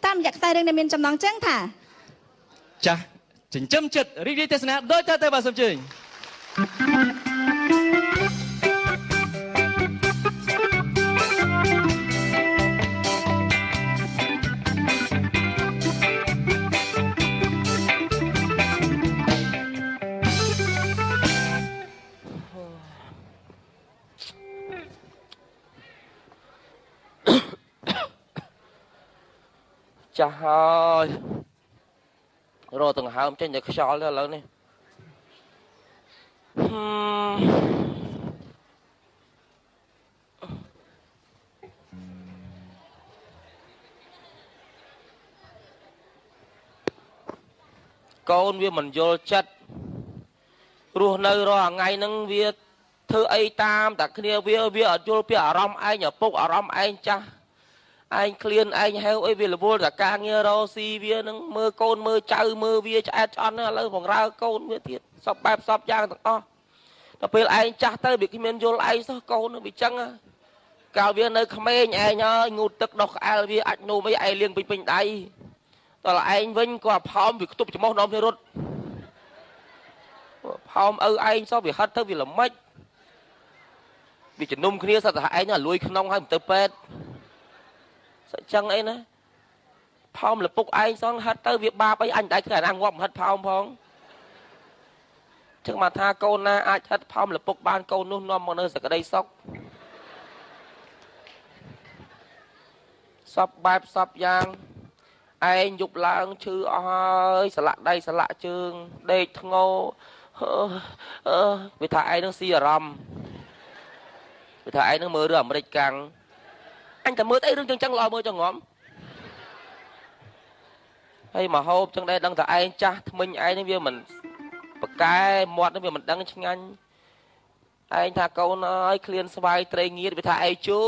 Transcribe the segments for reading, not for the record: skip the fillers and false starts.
តាមរយៈខ្សែរឿងដែលមានចំណងជើងថា ចាស់ចិញ្ចឹមចិត្តរីករាយទស្សនាដូចតទៅបាទសូមជើញ ចាស់ហើយរកដង្ហើមចេញតែខ្យល់ទៅឥឡូវនេះកូនវាមិនយល់ចិត្តរស់នៅរាល់ថ្ងៃហ្នឹងវាធ្វើអីតាមតែគ្នាវាវាអត់យល់ពីអារម្មណ៍ឯងឪពុកអារម្មណ៍ឯងចាស់ឯងឃ្លានឯងហេវអីវារវល់តែការងាររកស៊ីវានឹងមើលកូនមើលចៅមើលវាឆ្អែតឆ្អន់ឥឡូវបង្រើកូនវាទៀតសពបែបសពយ៉ាងទាំងអស់ដល់ពេលឯងចាស់ទៅវាគ្មានយល់ឯងសោះកូនវាចឹងកាលវានៅក្មេងឯងហើយងូតទឹកដោះក្អែលវាអាចនោមអីឯងលាងពេញពេញដៃដល់ឯងវិញក៏ផោមវាខ្ទប់ច្រមុះនាំគ្នារត់ផោមឪឯងសោះវាហិតទៅវាល្មិចវាជំនុំគ្នាសត្វតែឯងលួយក្នុងហើយមិនទៅពេទ្យចឹងអីណាផោមលពុកឯងសងហិតទៅវាបាបអីអញមិនដែរឃើញអាណាងាប់ហិតផោមផងចឹងមកថាកូនណាអាចហិតផោមលពុកបានកូននោះនាំមកនៅសក្តីសុខសពបែបសពយ៉ាងឯងយប់ឡើងឈឺអស់ហើយស្លាក់ដៃស្លាក់ជើងដេកធ្ងោវាថាឯងនឹងស៊ីអារម្មណ៍វាថាឯងនឹងមើលរឿងអាមេរិកកាំងអញតែមើលអីរឿងចឹងចឹងល្អមើលចឹងងំហើយមកហូបចឹងដែរដឹងតែឯងចាស់ថ្មិញឯងនេះវាមិនប្រកែមាត់នេះវាមិនដឹងឆ្ងាញ់ឯងថាកូនអើយឃ្លានស្វាយត្រីងៀតវាថាឯងជូ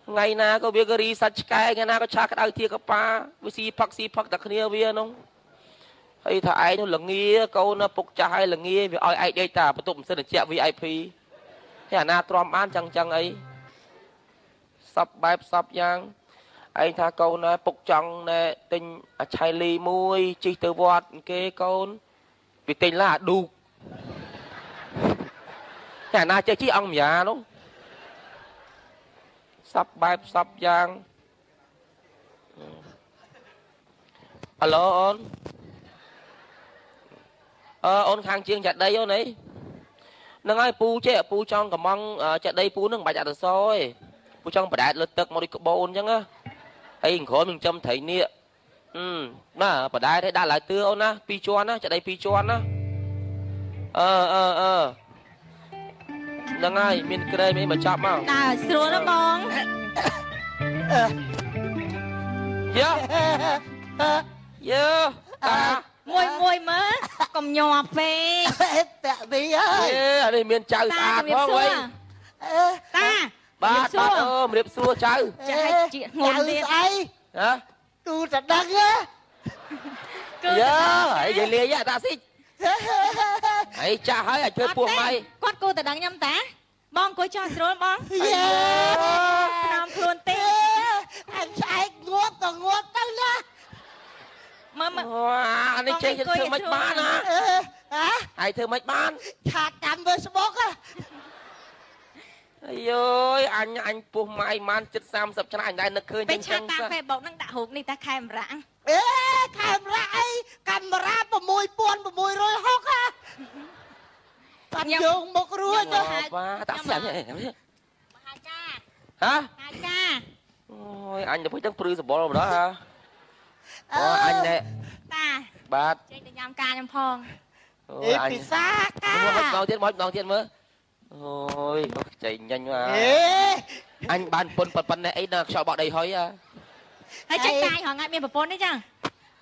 ថ្ងៃណាក៏វាក៏រីសាច់ឆ្កែថ្ងៃណាក៏ឆាក្តៅធាកប៉ាវាស៊ីផឹកស៊ីផឹកតែគ្នាវានោះហើយថាឯងនោះល្ងាកូនពុកចាស់ហើយល្ងាវាឲ្យឯងដេកតាបន្ទប់ម៉ាស៊ីនត្រជាក់ VIP ហើយអាណាទ្រាំបានចឹងចឹងអីសពបែបសពយ៉ាងឯងថាកូនពុកចង់ណែទិញអាឆៃលីមួយជិះទៅវត្តគេកូនវាទិញឡាអាឌូកតែអាណាចេះជិះអង្គម្យ៉ានោះសពបែបសពយ៉ាងអាឡូអូនអឺអូនខាងជាងចាដីអូនអីហ្នឹងហើយពូចេះពូចង់កំងចាដីពូហ្នឹងមិនបាច់អត់សទេពូចង់បដែតលើទឹកមកដូចក្បូនអញ្ចឹងណាហើយក្រោយនឹងចំត្រីនៀកណាបដែតឲ្យដាក់ឡើយទឿអូនណាពីរជាន់ណាចាដីពីរជាន់ណាអឺអឺអឺហ្នឹងហើយមានក្រែមអីមកចាប់មកតើស្រួលណាបងយើយើតាមួយមួយមើលកុំញាប់ពេកតាក់វីហើយអានេះមានចៅស្អាតផងវិញតាបាទបាទអូមរៀបសួរចៅចាឲ្យជាងុំទៀតស្អីហ៎គូតដឹងហ៎គឺយើហើយនិយាយលាយតាស៊ីហើយចាស់ហើយឲ្យជួយពោះម៉ៃគាត់គូតដឹងខ្ញុំតាបងអង្គុយចោះស្រួលបងយេតាមខ្លួនទេអញឆ្អែកងាប់ក៏ងាប់ទៅណាមើលមើលអានេះចេះធ្វើមិនបានណាហ៎ហើយធ្វើមិនបានឆាតតាម Facebook ហ៎អាយយអញពោះម៉ាយម៉ានជិត30ឆ្នាំអញដែរនឹកឃើញចឹងចឹងពេលឆាតតាម Facebook ហ្នឹងដាក់រូបនេះតាខេមរៈអេខេមរៈអីកាមេរ៉ា6660ហ៎បាត់យោងមុខរួចបាទតាក់ស្អាតមហាចាហ៎ហាចាអូយអញទៅចឹងព្រឺសបល់ម្ដងហ៎អូអញណែតាបាទចេញទៅញ៉ាំការខ្ញុំផងអេពិសាការមកម្ដងទៀតមកម្ដងទៀតមើលអូយខ្ចីញញមកអញបានពុនប៉ុណ្ណេះអីដល់ខ្យល់បក់ដីហុយហើយចេះតាយហងៃមានប្រពន្ធទេចឹង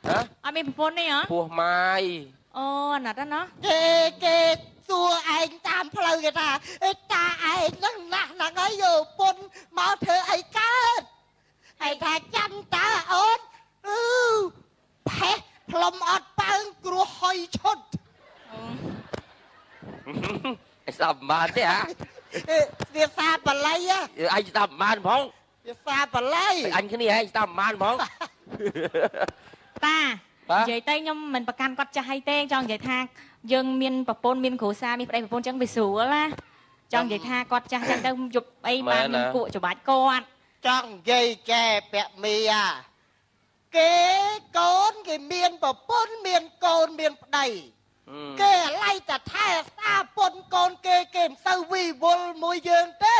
ហ៎អត់មានប្រពន្ធទេហ៎ពោះម៉ាយអូអាណិតណាគេគេសួរឯងតាមផ្លូវគេថាតាឯងហ្នឹងណាស់ហ្នឹងហើយយកពុនមកធ្វើអីកើតហើយថាចាំតាអូនអឺផេះផ្លុំអត់ប៉ើងគ្រោះហុយឈុត ស្ដាប់បានទេហ៎ វាសាបាលី ឯងស្ដាប់បានផង វា សាបល័យ អញគ្នាហែងស្ដាប់ប្រហែលហ្មង តានិយាយទៅខ្ញុំមិនប្រកាន់គាត់ចាស់អីទេចង់និយាយថាយើងមានប្រពន្ធមានគ្រួសារមានប្តីប្រពន្ធចឹងវាស្រួលណាចង់និយាយថាគាត់ចាស់ចឹងទៅយប់អីបានខ្ញុំគក់ច្បាច់គាត់ចង់និយាយចែពាក់មីអាគេកូនគេមានប្រពន្ធមានកូនមានប្តីគេអាឡ័យតែថែស្អាពុនកូនគេគេមិនសូវវិវល់មួយយើងទេ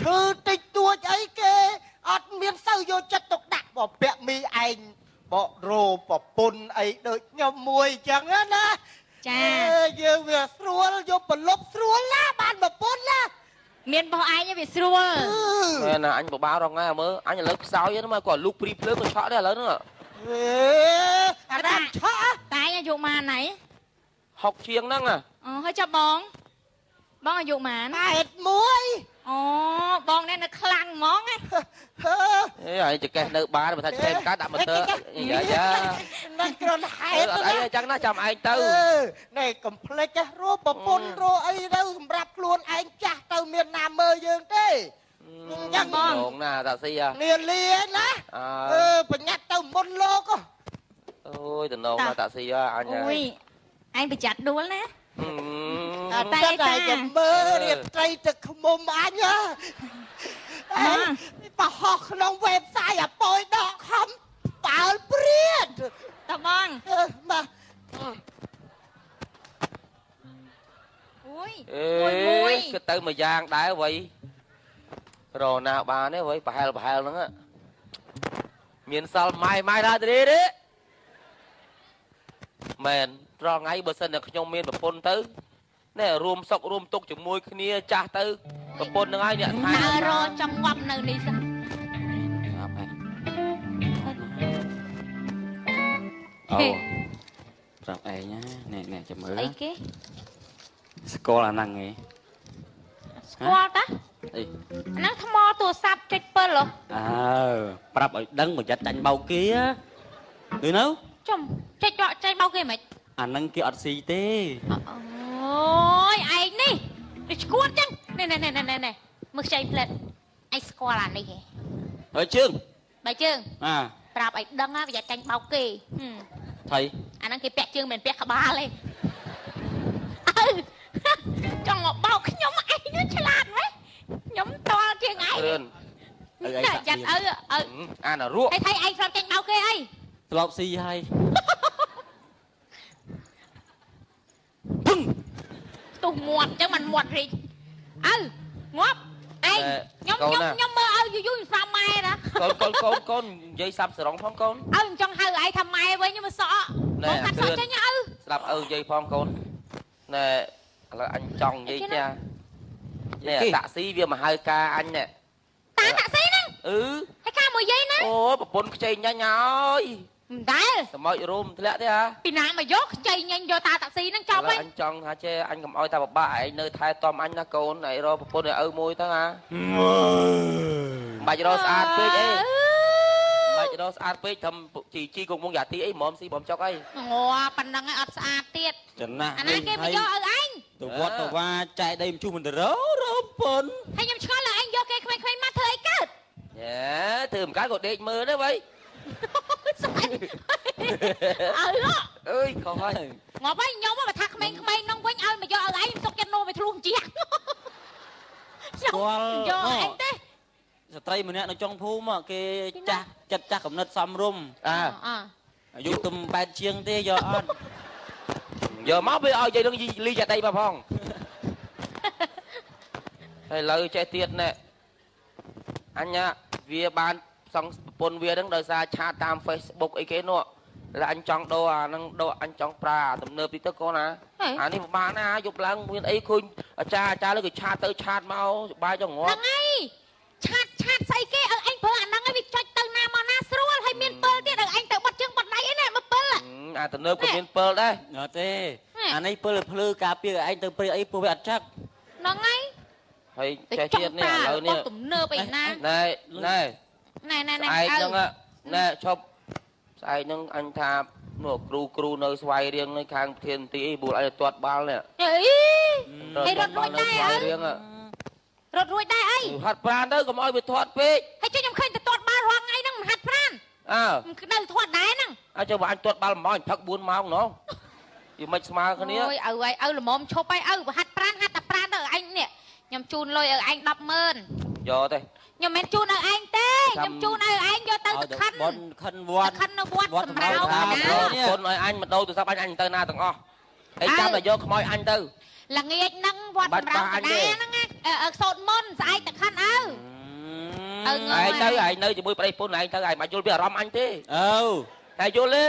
ឈឺតិចតួចអីគេអត់មានសូវយកចិត្តទុកដាក់បើពាក់មីឯងបករោប្រពន្ធអីដូចខ្ញុំមួយអញ្ចឹងណាចាយើងវាស្រួលយកប្រលប់ស្រួលណាបានប្រពន្ធណាមានបោះឯងវាស្រួលមែនណាអញបបារងថ្ងៃមើលអញឥឡូវខ្សោយហ្នឹងមកគាត់លូកព្រីភ្លើងក៏ឆក់ដែរឥឡូវហ្នឹងអាដាមឆក់តែឯងអាយុម៉ានណៃ60ជាងហ្នឹងអូហើយចាប់បងបងអាយុម៉ាន81អូបងនេះនៅខ្លាំងហ្មងណាអេហើយចកេះនៅបានបើថាឆ្កេះកើតដាក់ម៉ូទ័រយ៉ាយ៉ានឹងគ្រាន់ហេតុអត់អីអញ្ចឹងណាចាំឯងទៅនេះកុំភ្លេចរកប្រពន្ធរកអីទៅសម្រាប់ខ្លួនឯងចាស់ទៅមានណាមើលយើងទេអញ្ចឹងបងណាតាស៊ីលាលាណាអឺប្រញាប់ទៅមុនលោកអូយតំណងណាតាស៊ីអញអូយឯងប្រយ័ត្នដួលណាតែតែតែមើលរៀបត្រីទឹកខ្មុំអញហ៎បរហោះក្នុង website អាប៉យដកខំបើលព្រាតតបងមកអូយមួយគឺទៅមួយយ៉ាងដែរវ៉ៃរណាបានទេវ៉ៃប្រហែលប្រហែលហ្នឹងមានសល់ម៉ាយម៉ាយដល់ទេទេមែនត្រង់ថ្ងៃបើសិនតែខ្ញុំមានប្រពន្ធទៅនេះរួមសុខរួមទុក្ខជាមួយគ្នាចាស់ទៅប្រពន្ធនឹងហើយអ្នកថែរចង់ងាប់នៅនេះសិនអូប្រាប់ឯងណានេះចាំមើលអីគេស្គាល់អាហ្នឹងឯងស្គាល់តាអីអាហ្នឹងថ្មទូរស័ព្ទចុច7ហ៎អើប្រាប់ឲ្យដឹងប្រយ័ត្នចាញ់បោកគេឬនៅចំចុចចាញ់បោកគេមិនអាហ្នឹងគេអត់ស៊ីទេអូយឯងនេះដូចឈួតចឹងនេះនេះនេះនេះមើលខ្ចីផ្លិតឯងស្គាល់អានេះហ៎ហើយជើងបាយជើងអាប្រាប់ឲ្យដឹងណាប្រយ័ត្នចាញ់បោកគេថៃអាហ្នឹងគេពាក់ជើងមិនពាក់ក្បាលទេអើចង់មកបោកខ្ញុំឯងឆ្លាតម៉េចខ្ញុំតល់ជាងឯងចាត់ឪឪអានរក់ហើយថៃឯងធ្លាប់ចាញ់បោកគេអីធ្លាប់ស៊ីហើយទុះមាត់អញ្ចឹងมันមាត់រីកឪងាប់ឯងខ្ញុំខ្ញុំខ្ញុំមើលឪយូរយូរស្រាប់ម៉ែណាកូនកូនកូនកូននិយាយសាប់សរងផងកូនឪខ្ញុំចង់ហៅឯងថាម៉ែវិញខ្ញុំសក់កូនកាត់សក់ចេញឪស្ដាប់ឪនិយាយផងកូនណែឥឡូវអញចង់និយាយចានេះតាក់ស៊ីវាមកហៅការអញនេះតាតាក់ស៊ីហ្នឹងអឺហើយការមួយយាយណាអូប្រពន្ធខ្ចីញ៉ាញ់ហើយមិនដែលសមោចរួមធ្លាក់ទេហ่าពីណាមកយកខ្ចីញ៉ាញ់យកតាតាក់ស៊ីហ្នឹងចប់ហើយអញចង់ថាចេះអញកុំឲ្យតែបបាក់ឯងនៅថែទាំអញណាកូនឯងរកប្រពន្ធឲ្យឪមួយទៅហាមិនបាច់រកស្អាតពេកអីមិនបាច់រកស្អាតពេកធ្វើជីជីគងងយ៉ាទីអីហ្មងស៊ីហ្មងចុកអីងាប់ប៉ុណ្ណឹងឯងអត់ស្អាតទៀតចំណាស់អាណាគេមកយកឪឯងទៅវត្តទៅវាចែកដីមជុះមិនទៅរកប្រពន្ធហើយខ្ញុំឆ្ងល់លើឯងយកគេក្មេងៗមកធ្វើអីកើតញ៉ែធ្វើមិនកើតក៏ដេកមើលដែរវ៉ៃ ស្អីឪអើយខុសហើយងាប់ហើយខ្ញុំមកថាក្មេងៗហ្នឹងវិញឲ្យមកយកឲ្យឯងសុកចិត្តនោមឲ្យធ្លុះជាងស្គាល់យកឯងទេស្ត្រីម្នាក់នៅចុងភូមិគេចាស់ចិត្តចាស់កំណត់សំរុំអាអាយុទំ8ជាងទេយកអត់យកមកវាឲ្យយាយនឹងលីចាដីមកផងហើយឥឡូវចេះទៀតណែអញវាបានសងប្រពន្ធវាហ្នឹងដោយសារឆាតតាម Facebook អីគេនោះ là anh chọn đồ à nâng đồ anh chọn pra tầm nơ đi tới con à à đi một ba na dục lăng nguyên ấy khuyên cha cha lấy cái cha tới cha mau ba cho ngon ហ្នឹងហើយឆាតឆាតស្អីគេឲ្យអញប្រើអាហ្នឹងឲ្យវាចុចទៅណាមកណាស្រួលហើយមានពិលទៀតឲ្យអញទៅបត់ជើងបត់ដៃអីណាមកពិលអាទំនើបក៏មានពិលដែរអត់ទេអានេះពិលភ្លឺការពារឲ្យឯងទៅព្រៃអីពោះវាអត់ចឹកហ្នឹងហើយហើយចេះទៀតនេះឥឡូវនេះទំនើបអីណាណែណែណែណែណែឯងហ្នឹងណែឈប់ស្អែកហ្នឹងអញថានោះគ្រូគ្រូនៅស្វាយរៀងនៅខាងប្រធានទីអីបួលឲ្យទាត់បាល់នេះអីហើយរត់លួចដែរស្វាយរៀង រត់រួចដែរអីហាត់ប្រានទៅកុំឲ្យវាធាត់ពេកហើយជួយខ្ញុំឃើញតែទាត់បាល់រាល់ថ្ងៃហ្នឹងមិនហាត់ប្រានអើនៅធាត់ដែរហ្នឹងអើចុះបើអញទាត់បាល់1ម៉ោងផឹក4ម៉ោងណោះវាមិនស្មើគ្នាអូយឪហើយឪល្មមឈប់ហើយឪហាត់ប្រានហាត់តែប្រានទៅឯងនេះខ្ញុំជូនលុយឲ្យឯង100,000យកទេខ្ញុំមិនជូនឲ្យឯងទេខ្ញុំជូនឲ្យឯងយកទៅទៅខិនបនខិនវត្តខិននៅវត្តសម្រោណាគុណឲ្យអញមកដូរទូរស័ព្ទអញទៅណាទាំងអស់ហើយចាំតែយកខ្មោចអញទៅល្ងាចហ្នឹងវត្តសម្រោកណ្ដាលហ្នឹងណាសូត្រមន្តស្អែកទៅខិនឪឪងើឯងទៅឯងនៅជាមួយប្តីប្រពន្ធឯងទៅឯងមិនយល់ពីអារម្មណ៍អញទេឪតែយល់ទេ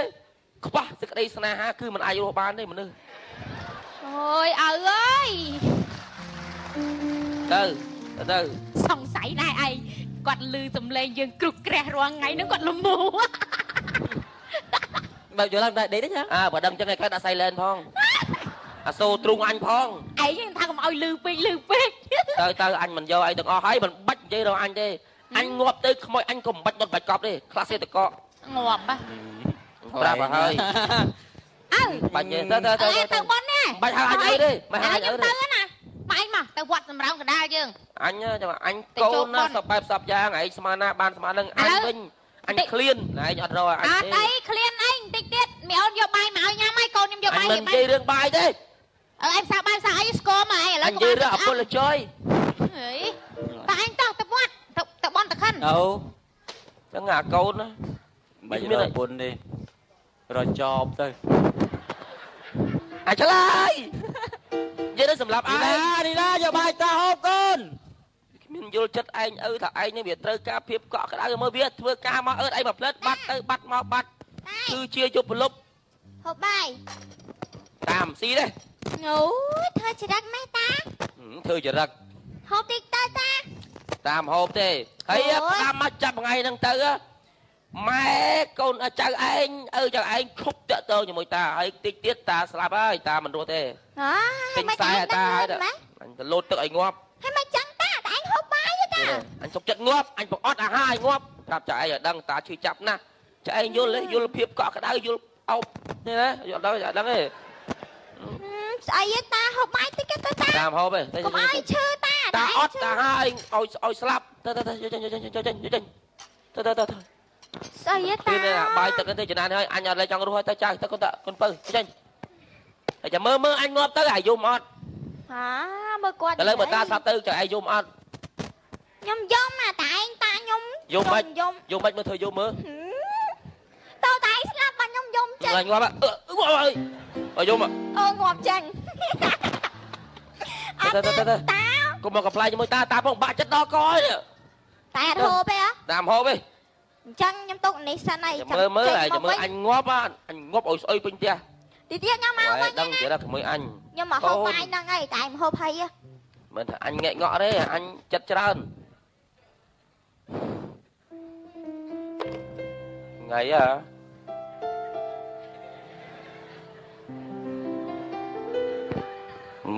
ខ្វះសេចក្តីស្នេហាគឺមិនអាចរស់បានទេមនុស្សអូយឪអើយទៅទៅសង្ស័យដែរឯងគាត់លឺសំឡេងយើងគ្រឹះក្រះរាល់ថ្ងៃហ្នឹងគាត់លមូបើយល់ឡើងដែរដេកទេចាអើបើដឹងចឹងឯងគាត់ដាក់ silent ផងអាសូទ្រូងអញផងឯងថាកុំឲ្យលឺពេកលឺពេកទៅទៅអញមិនយកឯងទាំងអស់ហើយមិនបាច់និយាយរកអញទេអញងាប់ទៅខ្មោចអញក៏មិនបាច់ដុតបាច់កប់ទេខ្លះសេតកកងាប់ហ៎ប្រាប់ឲ្យហើយ អើបាច់ទេទៅទៅទៅទៅបនណាបាច់ហៅអញអីទេមិនហៅអញទៅណាមកឯងមកទៅវត្តសម្រោងកណ្ដាលយើងអញចាំអញកូនណាសពបែបសពយ៉ាងឯងស្មានណាបានស្មាននឹងអញវិញអញឃ្លានឯងអត់រកអញទេអត់អីឃ្លានអីបន្តិចទៀតមីអូនយកបាយមកឲ្យញ៉ាំហើយកូនខ្ញុំយកបាយមិននិយាយរឿងបាយទេអើឯងសាបាយសាអីស្គមមកឯងឥឡូវនិយាយរឿងអពលចុយហីតែឯងតោះទៅវត្តទៅបនតខិនអូចឹងអាកូនណាមិនរកពុនទេរកចប់ទៅអាចឆ្លើយនិយាយទៅសម្រាប់ឯងនេះណាយកបាយតាហូបកូនគ្មានយល់ចិត្តឯងឪថាឯងនេះវាត្រូវការភាពកក់ក្ដៅមើលវាធ្វើការមកអើតឯងមកផ្លិតបាត់ទៅបាត់មកបាត់គឺជាយប់ប្រលប់ហូបបាយតាមស៊ីទេអូធ្វើចរិតម៉េះតាធ្វើចរិតហូបតិចទៅតាតាមហូបទេហើយតាមមកចាប់ថ្ងៃហ្នឹងទៅម៉ែកូនចៅឯងឪចៅឯងឈប់តាក់ទងជាមួយតាហើយតិចទៀតតាស្លាប់ហើយតាមិនរស់ទេហ៎ទិញខ្សែតាហើយអញទៅលោតទឹកឲ្យងាប់ហើយមិនចឹងតាតែឯងហូបបាយទេតាអញសុកចិត្តងាប់អញបង្អត់អាហារឲ្យងាប់ប្រាប់ចៅឯងឲ្យដឹងតាឈឺចាប់ណាស់ចៅឯងយល់ទេយល់ភាពកក់ក្ដៅយល់អោបនេះណាយល់ដល់ឲ្យដឹងទេស្អីតាហូបបាយតិចទៅតាតាមហូបទេកុំឲ្យឈឺតាតាអត់តាហើយឲ្យស្លាប់ទៅទៅទៅចេញចេញចេញចេញចេញទៅទៅទៅស្អីតាបាយទឹកទៅចំណានហើយអញអត់លេចង់រស់ហើយទៅចៅទៅកូនតកូនពៅចេញហើយចាំមើលមើលអញងាប់ទៅអាយំអត់ហាមើលគាត់ឥឡូវបើតាស្លាប់ទៅចៅឯងយំអត់ខ្ញុំយំណាតាឯងតាខ្ញុំយំមិនយំមិនមើលធ្វើយំមើលតើតាឯងស្លាប់បាត់ខ្ញុំយំចេញងាប់ងាប់ហើយអើយំអូងាប់ចេញអត់ទៅទៅតាកុំមកកំប្លែងជាមួយតាតាផងបាក់ចិត្តដល់កហើយតែអត់ហូបទេហ៎តាមហូបទេអញ្ចឹងខ្ញុំទុកនេះសិនហើយមើលមើលហើយមើលអញងាប់អញងាប់ឲ្យស្អុយពេញផ្ទះទីទៀតខ្ញុំមកវិញដឹងទៀតជាមួយអញខ្ញុំមកហូបបាយហ្នឹងហើយតែមិនហូបហើយមិនថាអញងាក់ងក់ទេអញចិត្តច្រើនថ្ងៃហ៎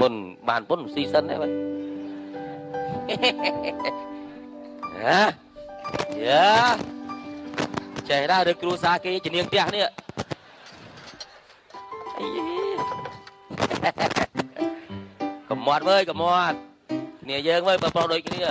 មុនបានពុនស៊ីសិនទេបើហ៎យ៉ាចេះដែរឬគ្រួសារគេជំនាញផ្ទះនេះអីកំមាត់វើយកំមាត់គ្នាយើងវើយបើប្រុសដូចគ្នា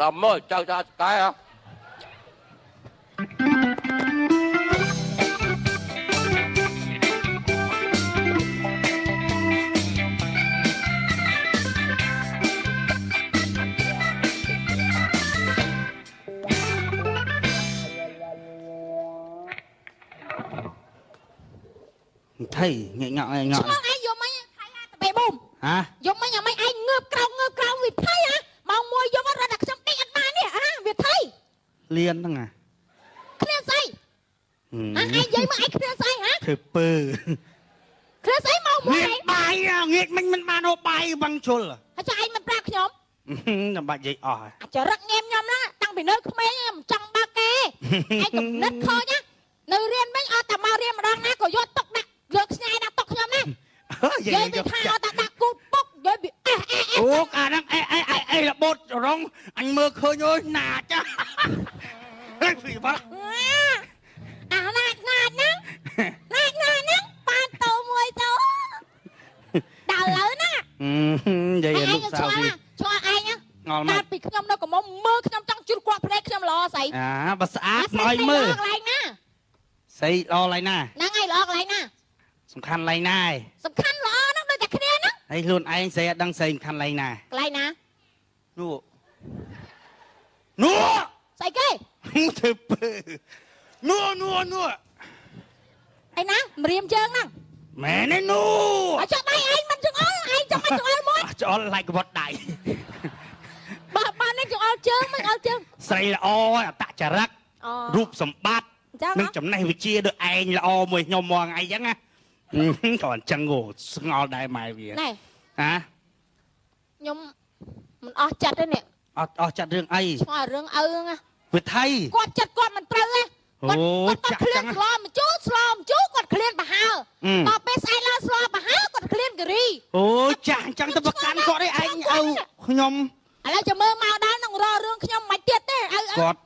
làm mới chơi ra cái hả? ថៃងាកងក់ងាកងក់ ឆ្លងឯងយកមិញថៃអាតបេប៊ុំ ហ៎ យកមិញអាមិញឯងងើបក្រោងងើបក្រោងវាថៃហ៎ម៉ោង1យប់រត់តែខ្ញុំដេកអត់បាននេះហ៎វាថៃ លៀនហ្នឹងហ៎ ឃ្លានស្អីហ៎ឯងនិយាយមកឯងឃ្លានស្អីហ៎ ធ្វើពើ ឃ្លានស្អីម៉ោង1 ងាកបាយងាកមិញមិនបានហូបបាយវឹងជុល ហើយចុះឯងមិនប្រាប់ខ្ញុំ ចាំបាច់និយាយអស់ អាចចរិតងែមខ្ញុំហ្នឹងតាំងពីនៅក្មេងខ្ញុំចង់បើកគេឯងកំណិតខូចណានៅរៀនវិញអត់តែមករៀនម្ដងណាក៏យកតុកដាក់យកស្ញែដាក់តុកខ្ញុំណានិយាយពីថាអត់តែដាក់គូតពុកនិយាយពីអេអេអេ អូអាហ្នឹងអេអេអេអេរបូតរងអញមើលឃើញអើយណាចាហេពីបាល់ អាណាចណាចហ្នឹងណាចណាចហ្នឹងបានតោមួយទៅដល់លើណា និយាយលោកសាវ ឆ្ងល់ឯងណាកាលពីខ្ញុំនៅកំមុំមើលខ្ញុំចង់ជ្រុះគាត់ភ្នែកខ្ញុំល្អស្អី អាបើស្អាតមកឲ្យមើល កន្លែងណា ស្អីល្អកន្លែងណា ហ្នឹងហើយល្អកន្លែងណា សំខាន់កន្លែងណាឯង សំខាន់ល្អហ្នឹងដូចតែគ្នាហ្នឹង ហើយខ្លួនឯងស្អីអត់ដឹងស្អីសំខាន់កន្លែងណា កន្លែងណា នោះនោះ ស្អីគេ ធ្វើពើនោះនោះនោះ ឯណាម្រាមជើងហ្នឹង មែនទេនោះ អត់ចុះដៃឯងមិនចង្អុលឯងចង់ឲ្យចង្អុលមួយ ចង្អុលឡៃក្បត់ដៃ បើបាននេះចង្អុលជើងមិនអុលជើង ស្រីល្អអតចរិតរូបសម្បត្តិនិងចំណេះវិជ្ជាដូចឯងល្អមួយខ្ញុំមកថ្ងៃអញ្ចឹងណាក៏អញ្ចឹងអូស្ងល់ដែរម៉ែវា ណែ ហ៎ ខ្ញុំមិនអស់ចិត្តទេនេះ អត់អស់ចិត្តរឿងអី ឆ្ងល់រឿងឪហ្នឹងណា វិថី គាត់ចិត្តគាត់មិនត្រូវទេគាត់គាត់ឃ្លានស្លមជូស្លមជូគាត់ឃ្លានប្រហើដល់ពេលស្អែកឡើងស្លប្រហើគាត់ឃ្លានការី អូចាស់អញ្ចឹងទៅប្រកាន់គាត់ឯងឪខ្ញុំ ឥឡូវចាំមើលមកដល់នឹងរករឿងខ្ញុំមិនទៀតទេឪ គាត់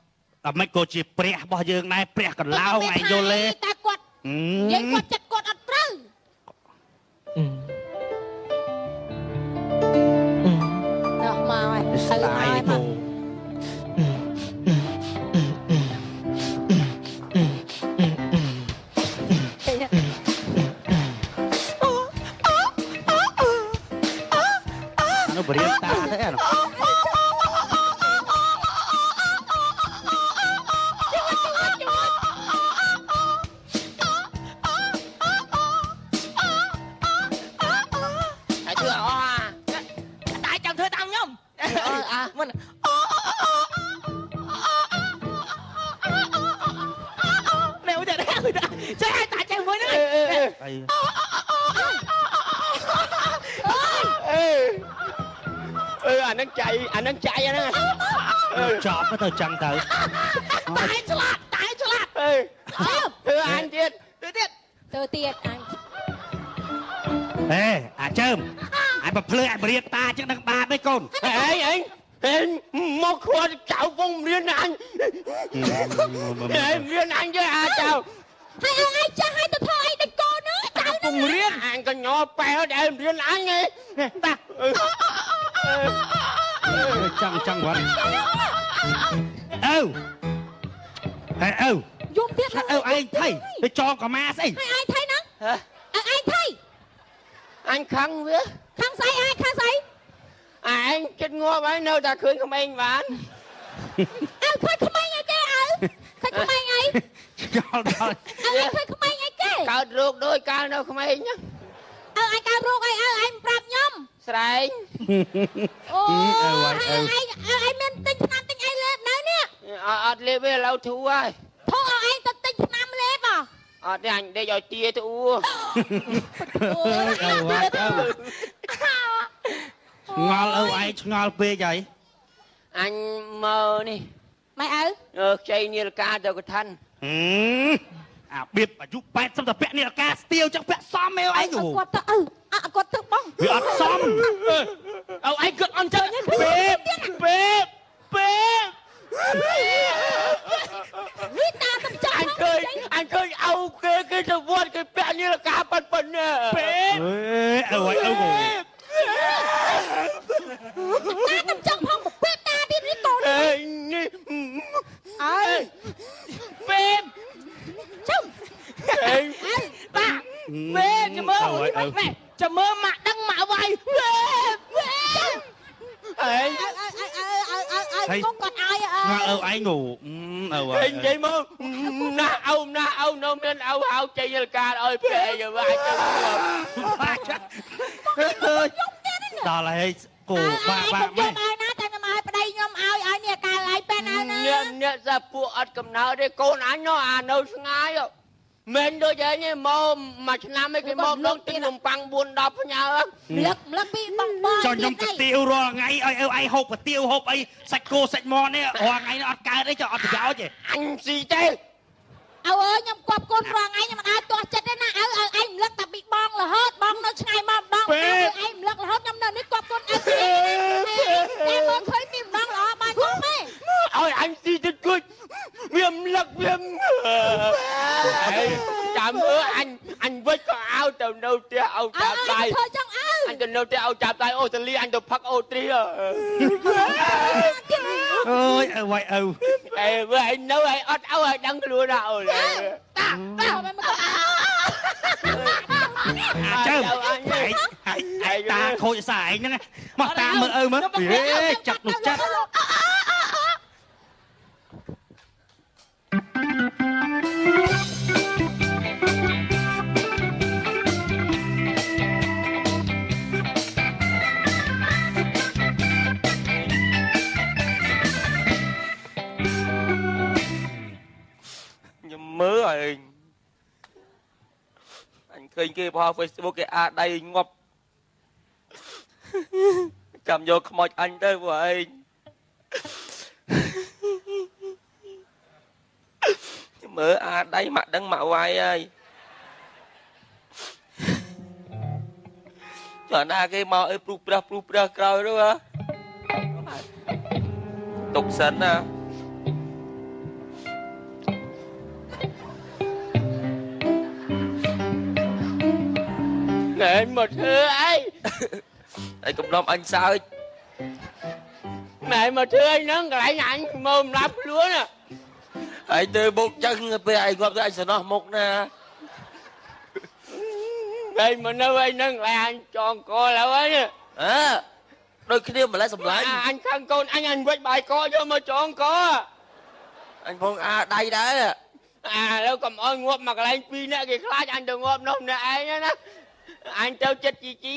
តែមិនក៏ជាព្រះរបស់យើងដែរព្រះកន្លោងឯងយល់ទេ តែគាត់និយាយគាត់ចិត្តគាត់អត់ត្រូវដល់មកហើយហើយមក អានោះបរៀនតាទេអានោះ ហើយធ្វើអស់ តែចាំធ្វើតាមខ្ញុំ អា មិននេះឧទាហរណ៍ចេះតាចេះមួយហ្នឹង អីអេអឺអាហ្នឹងចៃអាហ្នឹងចៃអាហ្នឹង ចប់ទៅចឹងទៅ តែឆ្លាតតែឆ្លាត អេធ្វើអញទៀត ទៅទៀត ទៅទៀតអញ ហេអាចើមអាចប្រភ្លឺអាចបរៀនតាចឹងដឹងបាបទេកូន អេអេអេមកគាត់ចៅពងរៀនអញអេរៀនអញទេអាចៅ ហើយឯងចាស់ហើយទៅធ្វើអីដូចកូនហ្នឹងចៅ ពងរៀនអញក៏ញ័រប៉ែដែលរៀនអញឯង តា ចឹងចឹងគាត់ឪហេឪ យំទៀត ឪឯងថៃទៅចងកម្មាស្អី ហើយឯងថៃហ្នឹងហ៎ឯងថៃ អញខឹងវា ខឹងស្អីឯងខឹងស្អី ឯងចិត្តងាប់ហើយនៅតែឃើញក្មេងបាន ឪឃើញក្មេងអីគេឪឃើញក្មេងអី ឆ្ងល់ដល់ ឪឃើញក្មេងអីគេ កើតរោគដោយកាលនៅក្មេងហ្នឹង ឪឯងកើតរោគអីឪឯងប្រាប់ខ្ញុំ ស្រែង អូឯងឯងមានទិញថ្នាំទិញអីលេបនៅនេះ អត់លេបទេឥឡូវធូរហើយ ធូរឲ្យឯងទៅទិញថ្នាំលេប អត់ទេអញដេកឲ្យទាទៅអ៊ូ អើវ៉ាឪឆ្ងល់ឪឯងឆ្ងល់ពេកហើយ អញមើលនេះ ម៉ែឪ អឺខ្ចីនាឡិកាទៅកឋិន អាបៀបអាយុ80ទៅពាក់នាឡិកាស្ទៀវចឹងពាក់សមឯងឯង គាត់ទៅឪគាត់ទៅបង វាអត់សម ឪឯងគាត់អត់ចឹងពេបពេបពេប វិតាទៅចាំ អញឃើញអញឃើញឪគេគេទៅវត្តគេពាក់នាឡិកាប៉ុណ្ណេះ ពេប អេឪឯងឪ តាទៅចង់ផងពេបតាទៀតនេះកូន អេនេះ អើ ពេប ជុំ អេ បាពេបចាំមើលម៉ែចាំមើលម៉ាក់ដឹងម៉ាក់វាយពេបពេប អេ អើអើអើអើអើកូនគាត់ឲ្យ ឆ្ងល់ឪឯង គេនិយាយមកណាស់ឪណាស់ឪនៅមានឪហៅចេញលកាឲ្យពេកវាច់ទៅ ដល់ហើយគោបាក់បាក់ ម៉ែឲ្យណាតែខ្ញុំឲ្យប្តីខ្ញុំឲ្យឲ្យនេះកៅឲ្យពេនឲ្យណា អ្នកសាពួកអត់កំណើតទេកូនអញនោះអានៅឆ្ងាយ មិនដូចឯងទេមកមួយឆ្នាំឯងគេមកដងទិញនំប៉័ង4 10ផ្ញើ លឹកលឹកពីបងបង ចុះខ្ញុំកាទៀវរាល់ថ្ងៃឲ្យឪឯងហូបកាទៀវហូបអីសាច់គោសាច់មាន់នេះរាល់ថ្ងៃនេះអត់កើតអីចុះអត់ប្រយោជន៍ទេ អញស៊ីទេ ឪអើយខ្ញុំគប់កូនរាល់ថ្ងៃខ្ញុំមិនឲ្យទាស់ចិត្តទេណាឪឲ្យឯងរំលឹកតែពីបងរហូតបងនៅឆ្ងាយមកម្ដងឯងរំលឹករហូតខ្ញុំនៅនេះគប់កូនឪតែមើលឃើញពីម្ដងល្អបានខ្ញុំទេ ឲ្យអញស៊ីទៅគួចវារំលឹកវាចាំមើលអញអញវិចក៏ឲ្យទៅនៅផ្ទះឲ្យចាប់ដៃ ធ្វើចឹងឪ អញទៅនៅផ្ទះឲ្យចាប់ដៃអូស្ត្រាលីអញទៅផឹកអូទ្រីស អើយឪវាយឪ អេមើលឯងនៅឯងអត់ឲ្យឲ្យដឹងខ្លួនណាអូន តាតាមិនមក អាចើមឯងឯងតាខូចសារឯងហ្នឹងមកតាមមើលឪមើលហេចាប់នោះចាប់ ខ្ញុំមើលឯងអញឃើញគេផុស Facebook គេអាដៃងាប់ចាំយកខ្មោចអញទៅពួកឯងមើលអាដៃម៉ាក់ដឹងម៉ាក់វាយហើយចុះណាគេមកអីព្រុសព្រះព្រុសព្រះក្រោយនោះហ៎ទុកសិនណា ណែមកធ្វើអី ឯងកំឡំអញសើច ណែមកធ្វើអីហ្នឹងកន្លែងអញមកសម្រាប់ខ្លួន ឯងទៅបុកចឹងពេលឯងងាប់ទៅឯងសំណោះមុខណា ឯងមកនៅឯហ្នឹងកន្លែងអញចងកឡើយហ្នឹង អើដូចគ្នាម្លេះសម្លាញ់ អញខាងកូនអញអញវិចបាយកយកមកចងក អញផងអាដៃដែរ អាឥឡូវកុំអោយងាប់មកកន្លែងពីរនាក់គេខ្លាចអញទៅងាប់នោះម្នាក់ឯងណាអញទៅចិត្តជីជី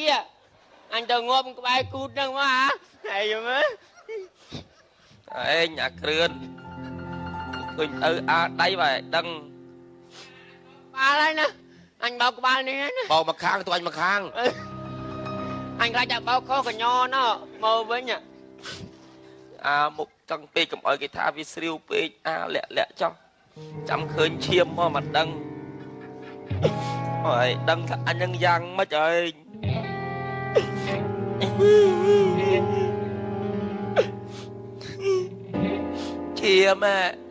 អញទៅងាប់ក្បែរគូតហ្នឹងមកហ่าហើយមើល ឯងអាគ្រឿនឃើញឪអាដៃបែដឹង ក្បាលហើយណាអញបោកក្បាលនេះណា បោកមកខាងទៅអញមកខាង អញខ្លាចតែបោកខុសកញ្ញណោមកវិញ អាមុខចង់ពេកកុំឲ្យគេថាវាស្រាវពេកអាលាក់លាក់ចោះចាំឃើញឈាមមកមិនដឹងអើយដឹងថាអញនឹងយ៉ាងម៉េចឯងឈាមហ៎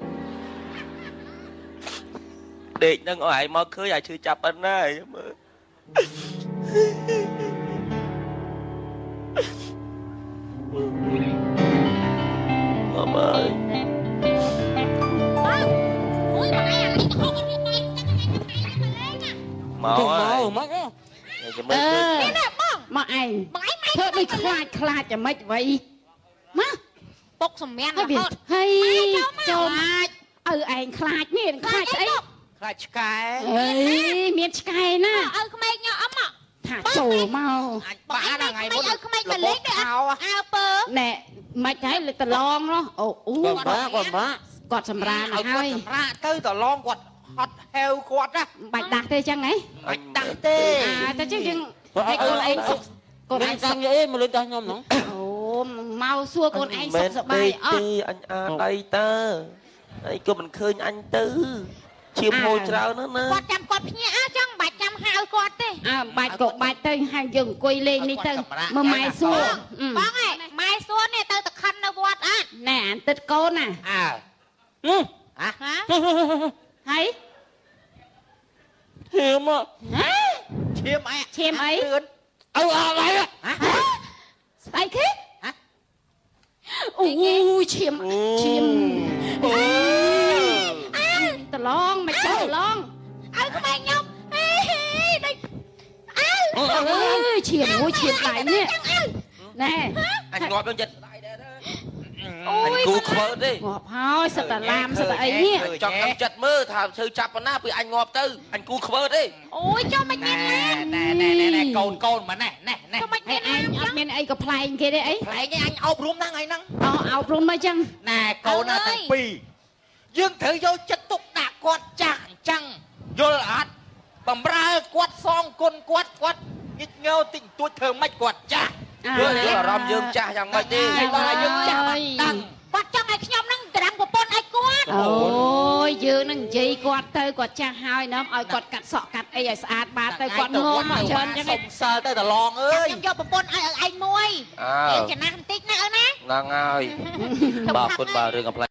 ដេកនឹងឲ្យឯងមកឃើញឲ្យឈឺចាប់ប៉ុណ្ណាមើល មកអើយ អូយមកឯងអានេះទៅហូបរៀបបាយចឹងឯងទៅមកលេងណា មក មកមក ចាំមើលឃើញ នេះបង មកឯង បងឯង ធ្វើដូចខ្លាចខ្លាចយ៉ាងម៉េចវ៉ៃមក ពុកសម្មានរហូត ហើយចូលឪឯងខ្លាចនេះខ្លាចស្អី ខ្លាចឆ្កែ អេមានឆ្កែណា ឪក្មេងញ៉អម ថាចូលមក អញបាក់ណាថ្ងៃមុន ឪក្មេងមកលេងដូចអើពើ ណែមិនហើយលើតឡងនោះអូអូ គាត់បាក់គាត់បាក់ គាត់សម្រានហើយ គាត់សម្រាកទៅតឡងគាត់ហត់ហេវគាត់ណា បាច់ដាស់ទេចឹងហ៎ បាច់ដាស់ទេ អាតែចឹងយើងឲ្យកូនឯងសុខកូនឯង តាំងអីមកលេងដាស់ខ្ញុំហ្នឹង អូមកសួរកូនឯងសុខសប្បាយអត់ អញអាដៃតើអីក៏មិនឃើញអញទៅឈាមហូរច្រើនណាស់ណា គាត់ចាំគាត់ភ្ញាក់អើចឹងមិនបាច់ចាំហៅគាត់ទេ អើមិនបាច់ក៏បាច់ទៅហើយយើងអង្គុយលេងនេះទៅមើលម៉ែសួរ បងឯងម៉ែសួរនេះទៅតខិននៅវត្តអត់ ណែអានទឹកកូនណា អើ ហ៎ហើយ ឈាម ឈាមអី ឈាមអី ឪ អត់ហើយ ស្អីគេអូឈាមឈាមអូតឡងមកចុះតឡង ឪក្មេងខ្ញុំហេដូចអើ អើឈាមអូឈាមដៃនេះណែ អញងាប់នឹងចិត្តដៃដែរ អញគូខ្វើទេ ងាប់ហើយសិតតែឡាមសិតតែអីនេះ ចង់ដឹងចិត្តមើលថាឈឺចាប់ប៉ុណ្ណាពីអញងាប់ទៅអញគូខ្វើទេ អូយចុះមិនមានឡាន ណែណែណែកូនកូនមកណែណែណែ ចុះមិនមាន អញអត់មានអីក៏ប្លែងគេទេអី ប្លែងឯងអញអប់រំហ្នឹងថ្ងៃហ្នឹង អូអប់រំមកចឹង ណែកូនណាទាំងពីរយើងត្រូវយកចិត្តទុកដាក់គាត់ចាស់អញ្ចឹងយល់អត់បំរើគាត់សងគុណគាត់គាត់ញិចងើតិចតួចធ្វើម៉េចគាត់ចាស់ យល់អារម្មណ៍យើងចាស់យ៉ាងម៉េចទេ ដល់ឲ្យយើងចាស់បានដឹង គាត់ចង់ឲ្យខ្ញុំនឹងត្រាំប្រពន្ធឲ្យគាត់ អូយយើងនឹងនិយាយគាត់ទៅគាត់ចាស់ហើយណាឲ្យគាត់កាត់សក់កាត់អីឲ្យស្អាតបាតទៅគាត់ងំមកច្រើនចឹង សុំសិលទៅដឡងអើយ ខ្ញុំយកប្រពន្ធឲ្យឯងមួយ អើ ចំណាស់បន្តិចណាអូនណា ហ្នឹងហើយបាទគុណបាទរឿងកំប្លែង។